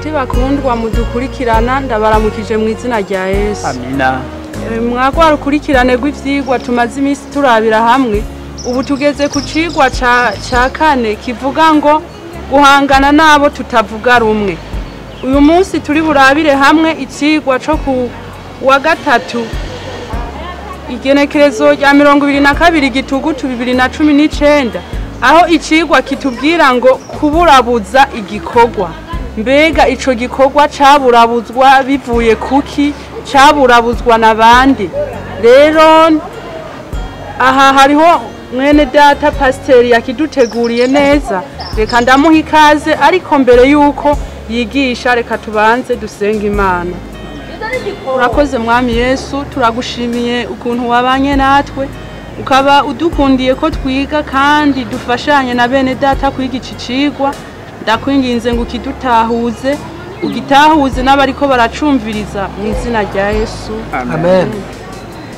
Inshuti bakundwa mudukurikirana, ndabaramukije mu izina rya Yesu. Amina. Mwagwa rukurikirane rw'ivyigwa tumaze iminsi turabira hamwe, ubu tugeze ku cigwa ca kane kivuga ngo guhangana nabo tutavuga rumwe. Uyu munsi turi burabire hamwe icigwa co ku wa gatatu, igenekerezo rya 22 Gitugutu 2019, aho icigwa kitubwira ngo kuburabuza igikorwa. Mbega ico gikorwa caburabuzwa bivuye kuki? Caburabuzwa n'abandi? Rero aha hariho mwene data pasiteri yakiduteguriye neza, reka ndamuha ikaze, ariko mbere yuko yigisha reka tubanze dusenga Imana. Urakoze Mwami Yesu, turagushimiye ukuntu wabanye natwe, ukaba udukundiye ko twiga kandi dufashanye na bene data kwiga iki cigwa. Ndakwinginze ngo ukidutahuze, ugitahuze n'abariko baracumviriza mu izina rya Yesu. Amen.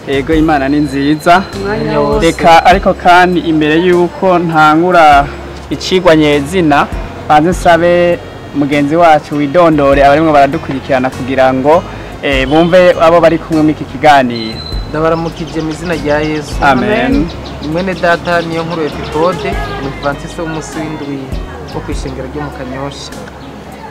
Ego, Imana ni nziza. Reka ariko kandi imbere yuko ntangura icigwa nyezina, banze nsabe mugenzi wacu widondore abarimwo baradukurikirana kugira ngo bumve abo bari kumwe muri iki kiganiro. Ndabaramukije mu izina rya Yesu. Amen. Mwene data niyo nkuru Epifode, Umudivantiste w'umunsi w'indwi wo kwishengera ryo mu Kanyosha.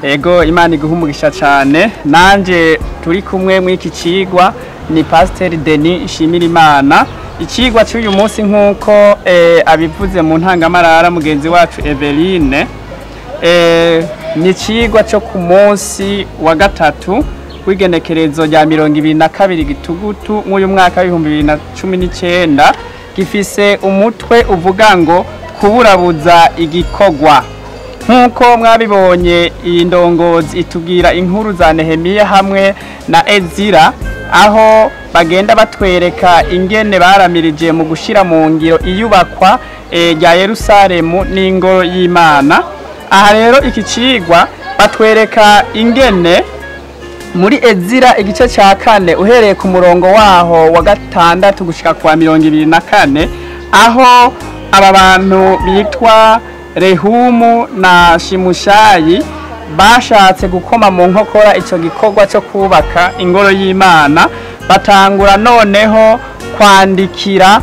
Ego, Imana iguhe umugisha cyane. Nanje turi kumwe muri iki cigwa ni Pasteur Denis Nshimirimana. Icigwa cy'uyu munsi nk'uko abivuze mu ntangamarara mugenzi wacu Eveline, ni icigwa cyo ku munsi wa gatatu w'igenekerezo rya 22 Gitugutu mw'uyu mwaka w'2019, gifise umutwe uvuga ngo kuburabuza igikorwa. Nk'uko mwabibonye, iyi ndongozi itubwira inkuru za Nehemiya hamwe na Ezira, aho bagenda batwereka ingene baramirije mu gushira mu ngiro iyubakwa rya Yerusalemu n'ingoro y'Imana. Aha rero iki cigwa batwereka ingene muri Ezira igice ca 4 uhereye ku murongo waho wa 6 gushika kwa 24, aho aba bantu bitwa Rehumu na Shimushayi bashatse gukoma mu nkokora ico gikorwa cyo kubaka ingoro y'Imana. Batangura noneho kwandikira,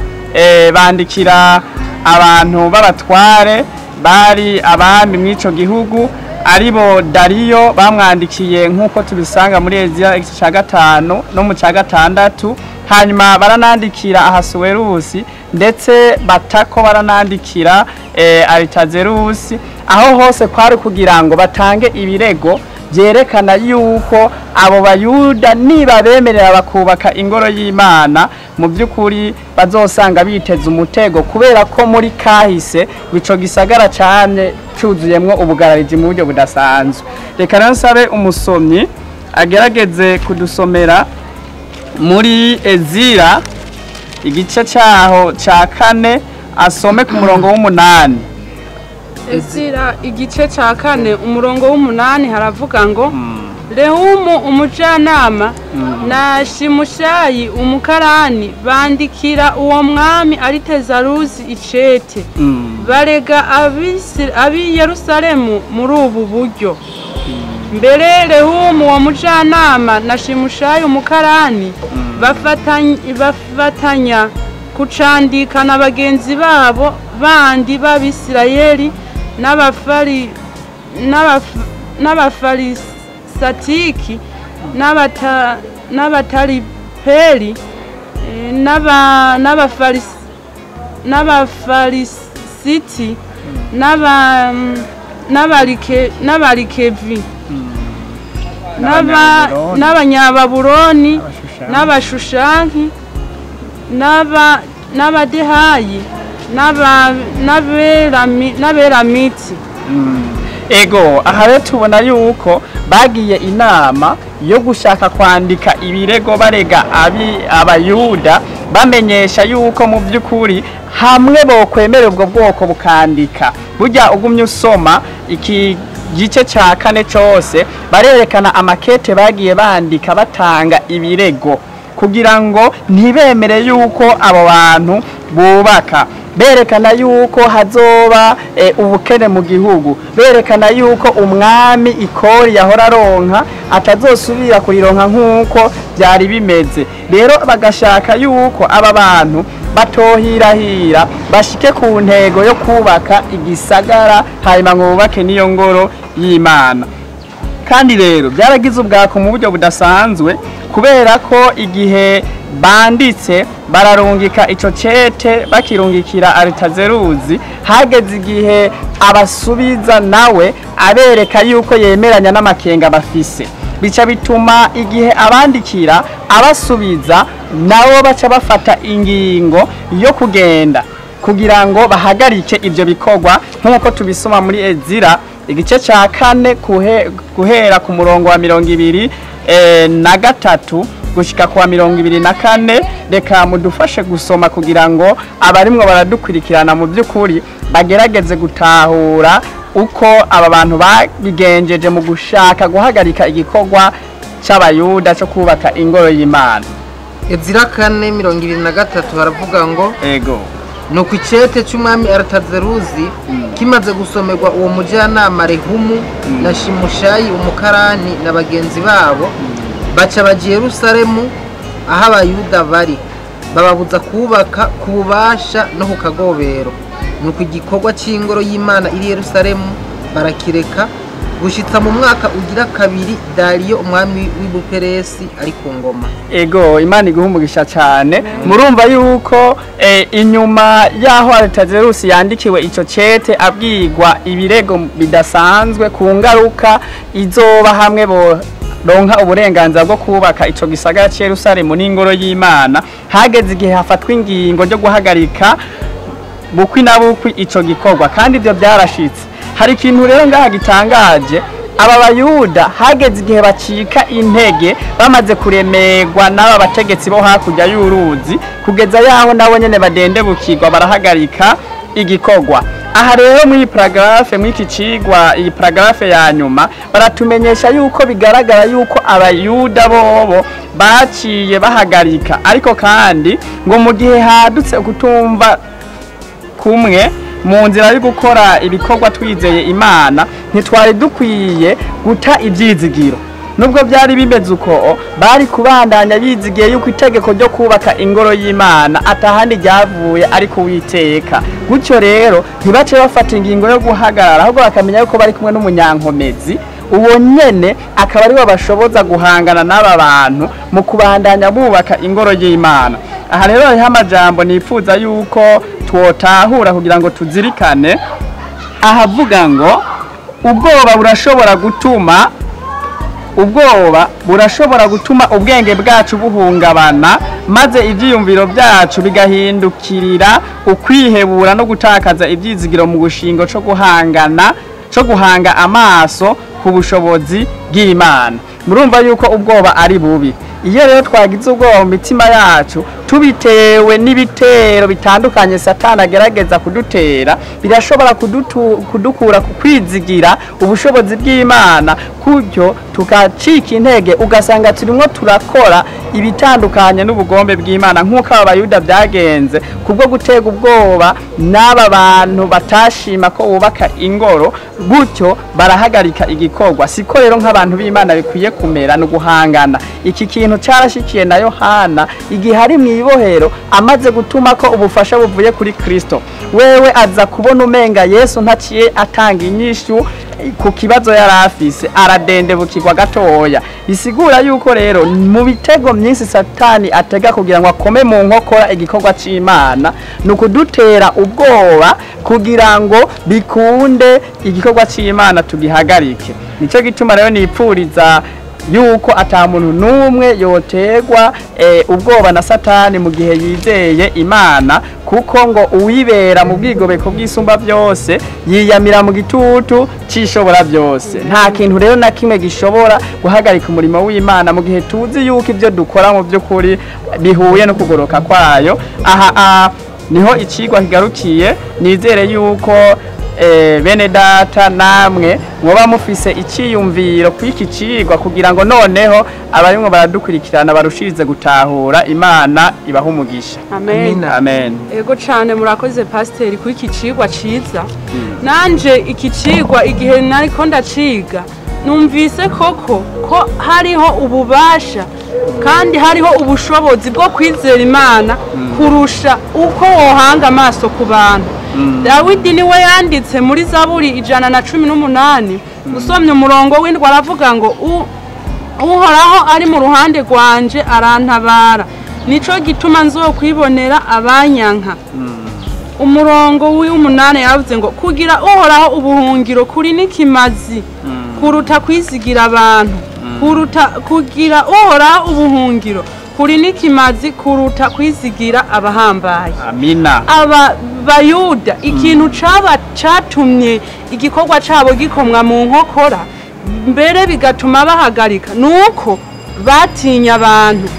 bandikira abantu b'abatware bari abami mw'ico gihugu, aribo Dariyo bamwandikiye nk'uko tubisanga muri Ezira igice ca 5 no mu ca 6. Hanyuma baranandikira Ahasuwerusi, ndetse batako baranandikira Aritazerusi. Aho hose kwari kugira ngo batange ibirego byerekana yuko abo Bayuda niba bemerera bakubaka ingoro y'Imana, mu by'ukuri bazosanga biteze umutego, kubera ko muri kahise ico gisagara cyane cuzuyemwo ubugarariji mu buryo budasanzwe. Reka rero nsabe umusomyi agerageze kudusomera muri Ezira igice cyaho ca 4, asome ku murongo w'8. Ezira igice ca 4 umurongo w'8 haravuga ngo Rehumu umujanama na Shimushayi umukarani bandikira uwo mwami Aritezaruzi icete, barega abi Yerusalemu muri ubu buryo. Mbere Rehumu uwo mujanama na Shimushayi umukarani bafatanya kucandika na bagenzi babo bandi b'Abisirayeli n'abafarisatiki n'abataripeli n'abafarisiti n'abarikevi n'abanyababuloni n'abashushanki n'abadehayi n'aberamiti. Ego, aha rero tubona yuko bagiye inama yo gushaka kwandika ibirego barega abayuda, bamenyesha yuko mu by'ukuri hamwe bokwemera ubwo bwoko bukandika. Burya ugumye usoma iki gice ca 4 cose, barerekana amakete bagiye bandika batanga ibirego kugira ngo ntibemere yuko abo bantu bubaka. Berekana yuko hazoba ubukene mu gihugu, berekana yuko umwami ikori yahora aronka atazosubira kurironka nk'uko byari bimeze. Rero bagashaka yuko aba bantu batohirahira bashike ku ntego yo kubaka igisagara, hanyuma ngo bubake n'iyo ngoro y'Imana. Kandi rero byaragize ubwako mu buryo budasanzwe, kubera ko igihe banditse bararungika ico cete bakirungikira Aritazeruzi, hageze igihe abasubiza nawe abereka yuko yemeranya n'amakenga bafise. Bica bituma igihe abandikira abasubiza nabo baca bafata ingingo yo kugenda kugira ngo bahagarike ivyo bikorwa, nk'uko tubisoma muri Ezira igice ca 4 guhera ku murongo wa 23 gushika kwa 24. Reka mudufashe gusoma kugira ngo abarimwo baradukurikirana mu by'ukuri bagerageze gutahura uko aba bantu babigenjeje mu gushaka guhagarika igikorwa c'Abayuda cyo kubaka ingoro y'Imana. Ezira 4:23 baravuga ngo: Ego. Nuko icete c'umwami Aritazeruzi kimaze gusomerwa uwo mujyanama Rehumu na Shimushayi umukarani na bagenzi babo, baca baja i Yerusalemu aho Abayuda bari, bababuza kubaka ku bubasha no ku kagobero. Nuko igikorwa c'ingoro y'Imana iri Yerusalemu barakireka gushitsa mu mwaka ugira kabiri Dariyo umwami w'Ibuperesi ari ku ngoma. Ego, Imana iguhe umugisha cyane. Murumva yuko inyuma yaho Aritazerusi yandikiwe ico cete abwirwa ibirego bidasanzwe ku ngaruka izoba hamwe bo ronka uburenganzira bwo kubaka ico gisagara c'Yerusalemu Yerusalemu n'ingoro y'Imana, hageze igihe hafatwa ingingo ryo guhagarika bukwi na bukwi ico gikorwa, kandi ibyo byarashitse. Hari ikintu rero ngaha gitangaje, aba Bayuda hageze igihe bacika intege bamaze kuremerwa n'aba bategetsi bo hakurya y'uruzi, kugeza yaho nabo nyene badendebukirwa barahagarika igikorwa. Aha rero muri paragraphe mw'iki cigwa, iyi paragraphe ya nyuma baratumenyesha yuko bigaragara yuko Abayuda bobo baciye bahagarika, ariko kandi ngo mu gihe hadutse kutumva kumwe mu nzira yo gukora ibikorwa twizeye Imana, ntitwari dukwiye guta ibyizigiro. Nubwo byari bimeze uko, bari kubandanya bizigiye yuko itegeko ryo kubaka ingoro y'Imana atahandi ryavuye ariko Uwiteka. Gutyo rero ntibace bafata ingingo yo guhagarara, ahubwo bakamenya yuko bari kumwe n'umunyankomezi, uwo nyene akaba ari we bashoboza guhangana n'aba bantu mu kubandanya bubaka ingoro y'Imana. Aha rero hariho amajambo nifuza yuko twotahura kugira ngo tuzirikane, ahavuga ngo ubwoba burashobora gutuma ubwenge bwacu buhungabana, maze ivyiyumviro byacu bigahindukirira ukwihebura no gutakaza ivyizigiro mu gushingo co guhangana co guhanga amaso ku bushobozi bw'Imana. Murumva yuko ubwoba ari bubi. Iyo rero twagize ubwoba mu mitima yacu tubitewe n'ibitero bitandukanye Satani agerageza kudutera, birashobora kudukura ku kwizigira ubushobozi bw'Imana, kutyo tukacika intege, ugasanga turimo turakora ibitandukanye n'ubugombe bw'Imana, nk'uko aba Bayuda byagenze kubwo gutega ubwoba n'aba bantu batashima ko bubaka ingoro, gutyo barahagarika igikorwa. Siko rero nk'abantu b'Imana bikwiye kumera no guhangana. Iki kintu carashikiye na Yohana igihe ari mw'ibohero, amaze gutuma ko ubufasha buvuye kuri Kristo, wewe aza kubona umenga Yesu ntaciye atanga inyishu ku kibazo yari afise, aradendebukirwa gatoya. Bisigura yuko rero mu bitego myinshi Satani atega kugira ngo akome mu nkokora igikorwa c'Imana, ni ukudutera ubwoba kugira ngo bikunde igikorwa c'Imana tugihagarike. Nico gituma rero nipfuriza yuko ata muntu n'umwe yotegwa ubwoba na Satani mu gihe yizeye Imana, kuko ngo uwibera mu bwigobeko bw'isumba byose yiyamira mu gitutu cishobora byose. Nta kintu rero na kimwe gishobora guhagarika umurimo w'Imana mu gihe tuzi yuko ibyo dukora mu by'ukuri bihuye no kugoroka kwayo. Aha niho icigwa kigarukiye. Nizere yuko Bene data namwe mwoba mufise iciyumviro kw'iki cigwa kugira ngo noneho abarimwo baradukurikirana barushirize gutahura. Imana ibahe umugisha. Amen. Amina. Amen. Ego cane, murakoze pasiteri kuri iki cigwa ciza. Nanje iki cigwa igihe nariko ndaciga numvise koko ko hariho ububasha kandi hariho ubushobozi bwo kwizera Imana kurusha uko wohanga amaso ku bantu. Dawidi niwe yanditse muri Zaburi 118, usomye umurongo w'indwi, aravuga ngo: "Uhoraho ari mu ruhande rwanje, arantabara, nico gituma nzokwibonera abanyanka." Umurongo w'umunani yaravuze ngo: "Kugira Uhoraho ubuhungiro kuri n'ikimazi kuruta kwizigira abantu." Kuruta kugira Uhoraho ubuhungiro kuri n'ikimazi kuruta kwizigira abahambaye. Amina. Aba Bayuda, ikintu caba catumye igikorwa cabo gikomwa mu nkokora, mbere bigatuma bahagarika, nuko batinya abantu.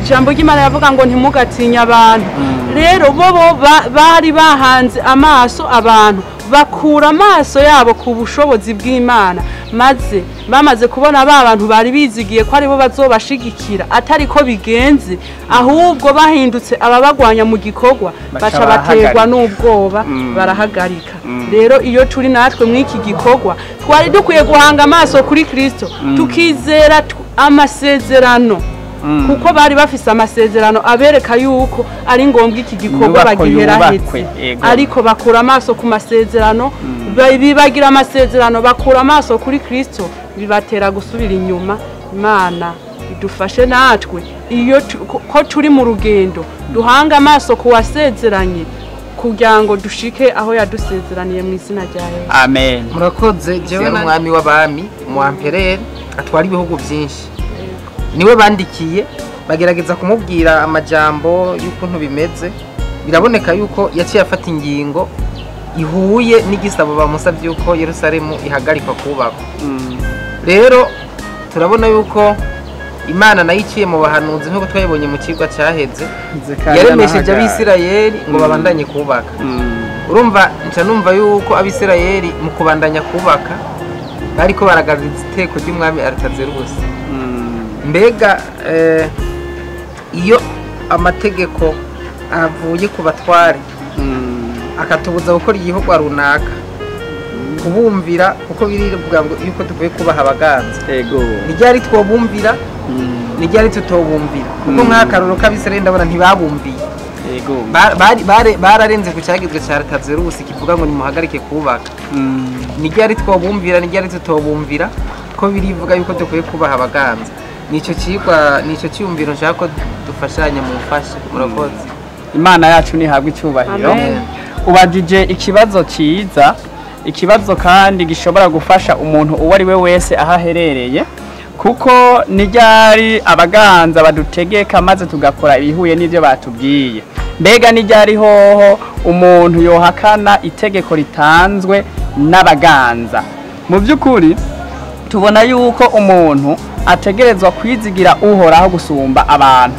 Ijambo ry'Imana yavuga ngo: "Ntimugatinye abantu." Rero bo bari bahanze amaso abantu, bakura amaso yabo ku bushobozi bw'Imana, maze bamaze kubona ba bantu bari bizigiye ko aribo bazobashigikira atari ko bigenze, ahubwo bahindutse ababagwanya mu gikorwa, baca baca baterwa barahagarika. n'ubwoba, barahagarika. Rero iyo turi natwe mw'iki gikorwa, twari dukwiye guhanga amaso kuri Kristo, tukizera amasezerano, kuko bari bafise amasezerano abereka yuko ari ngombwa iki gikorwa inyubako bagiheraheze. Yubakwe, yego. Ariko bakura amaso ku masezerano, bibagira amasezerano, bakura amaso kuri Kristo, bibatera gusubira inyuma. Imana idufashe natwe iyo ko turi mu rugendo, duhanga amaso ku wasezeranye kugira ngo dushike aho yadusezeraniye, mu izina rya Yesu. Amen. Murakoze. Jewe n'umwami w'abami, umu empereur atwara ibihugu byinshi, niwe bandikiye bagerageza kumubwira amajambo y'ukuntu bimeze. Biraboneka yuko yaciye afata ingingo ihuye n'igisabo bamusabye, yuko Yerusalemu ihagarikwa kubakwa. Rero turabona yuko Imana nayo iciye mu bahanuzi, nk'uko twabibonye mu kigwa cyaheze, Zekariya yaremesheje na Hagayi. Abisirayeli ngo babandanye kubaka. Urumva, nca numva yuko Abisirayeli mu kubandanya kubaka bariko baragaruriza iteko ry'umwami Aritazerusi. Mbega iyo amategeko avuye ku batware akatubuza gukora igikorwa runaka, kubumvira, kuko birivuga ngo yuko dukwiye kubaha abaganza, Ego. ni ryari twobumvira, ni ryari tutobumvira? Kuko nk'akarorero k'Abisirayeli ndabona ntibabumviye. Ego. Bararenze ku cyagizwe cya Aritazerusi kivuga ngo nimuhagarike kubaka. Ni ryari twobumvira, ni ryari tutobumvira, ko birivuga yuko dukwiye kubaha abaganza? Nicyo cyigwa, nicyo cyiyumviro nshaka ko dufashanya mu mufashe. Murakoze. Imana yacu ntihabwa icyubahiro. Amen. Ubajije ikibazo cyiza, ikibazo kandi gishobora gufasha umuntu uwo ari we wese aho aherereye, kuko ni ryari abaganza badutegeka maze tugakora ibihuye n'ibyo batubwiye? Mbega ni ryari hoho umuntu yohakana itegeko ritanzwe n'abaganza? Mu by'ukuri tubona yuko umuntu ategerezwa kwizigira Uhoraho gusumba abantu.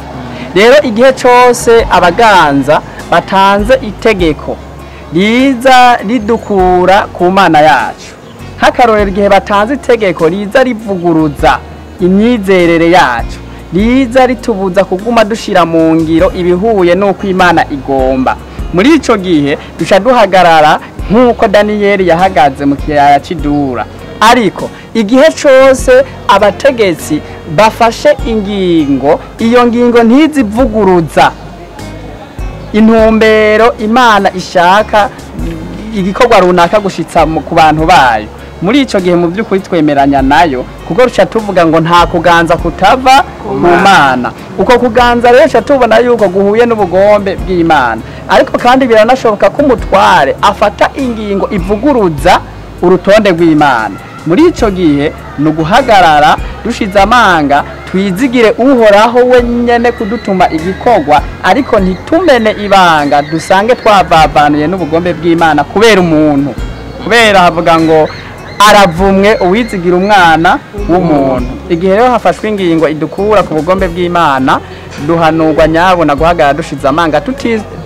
Rero igihe cyose abaganza batanze itegeko riza ridukura ku Mana yacu, nk'akarorero igihe batanze itegeko riza rivuguruza imyizerere yacu, riza ritubuza kuguma dushira mu ngiro ibihuye n'uko Imana igomba, muri ico gihe duca duhagarara nk'uko Daniyeli yahagaze mu kiyaya c'Idura. Ariko igihe cose abategetsi bafashe ingingo, iyo ngingo ntizivuguruza intumbero Imana ishaka igikorwa runaka gushitsa ku bantu bayo, muri ico gihe mu by'ukuri twemeranya nayo, kuko ruca tuvuga ngo nta kuganza kutava mu Mana. Uko kuganza rero ruca tubona yuko guhuye n'ubugombe bw'Imana. Ariko kandi biranashoboka ko umutware afata ingingo ivuguruza urutonde rw'Imana. Muri ico gihe ni uguhagarara dushize amanga, twizigire Uhoraho we nyene kudutuma igikorwa, ariko ntitumene ibanga dusange twavavanuye n'ubugombe bw'Imana kubera umuntu, kubera havuga ngo: "Aravumwe uwizigira umwana w'umuntu." Igihe rero hafashwe ingingo idukura ku bugombe bw'Imana, duhanurwa nyabona guhagarara dushize amanga,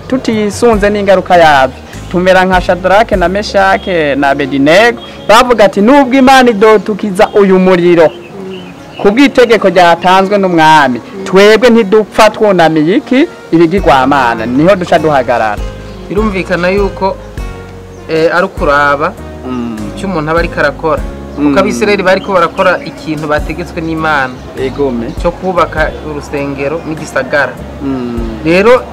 tutisunze n'ingaruka yabyo. Tumera nka Shadrake na Meshake na Abedinego, bavuga ati nubwo Imana idotukiza uyu muriro kubw'itegeko ryatanzwe n'umwami, twebwe ntidupfa twunamiye iki ibigirwamana, niho duca duhagarara. Birumvikana yuko ari ukuraba icyo umuntu aba ariko arakora, kuko Abisirayeli bariko barakora ikintu bategetswe n'Imana cyo kubaka urusengero n'igisagara. Rero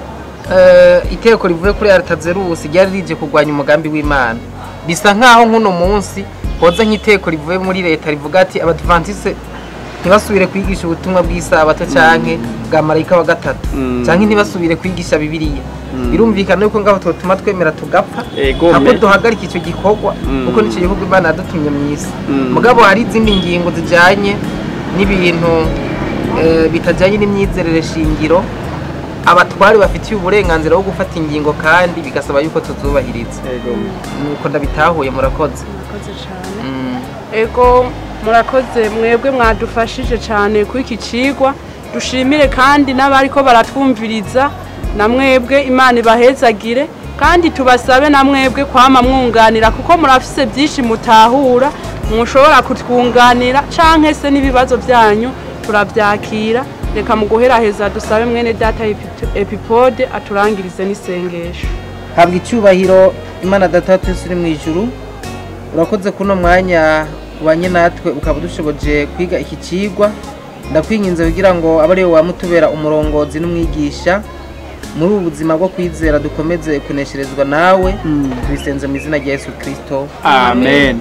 iteko rivuye kuri Aritazerusi ryari rije kurwanya umugambi w'Imana. Bisa nkaho nk'uno munsi hoza nk'iteko rivuye muri leta rivuga ati Abadventiste ntibasubire kwigisha ubutumwa bw'isabato canke bwa marayika wa gatatu, canke ntibasubire kwigisha Bibiliya. Birumvikana yuko ngaho twotuma twemera tugapfa ntabwo duhagarika icyo gikorwa, kuko nicyo gihugu Imana yadutumye mu isi. Mugabo hari izindi ngingo zijanye n'ibintu bitajanye n'imyizerere shingiro, abatwari bafitiye uburenganzira bwo gufata ingingo kandi bigasaba yuko tuzubahiriza. Nuko ndabitahuye. Murakoze. Murakoze cyane. Ego, murakoze mwebwe mwadufashije cyane kuri iki cigwa. Dushimire kandi n'abariko baratwumviriza, na mwebwe Imana ibahezagire, kandi tubasabe na mwebwe kwama mwunganira, kuko murafise byinshi mutahura mushobora kutwunganira, canke se n'ibibazo byanyu turabyakira. Reka mu guheraheza dusabe mwene data Epipode aturangirize n'isengesho. Habwa icyubahiro Imana Data wa twese uri mu ijuru. Urakoze kuno mwanya ubanye natwe, ukaba udushoboje kwiga iki cigwa. Ndakwinginze kugira ngo abe ariwe wamutubera umurongozi n'umwigisha muri ubu buzima bwo kwizera, dukomeze kunesherezwa nawe. Tubisenze mu izina rya Yesu Kristo. Amen.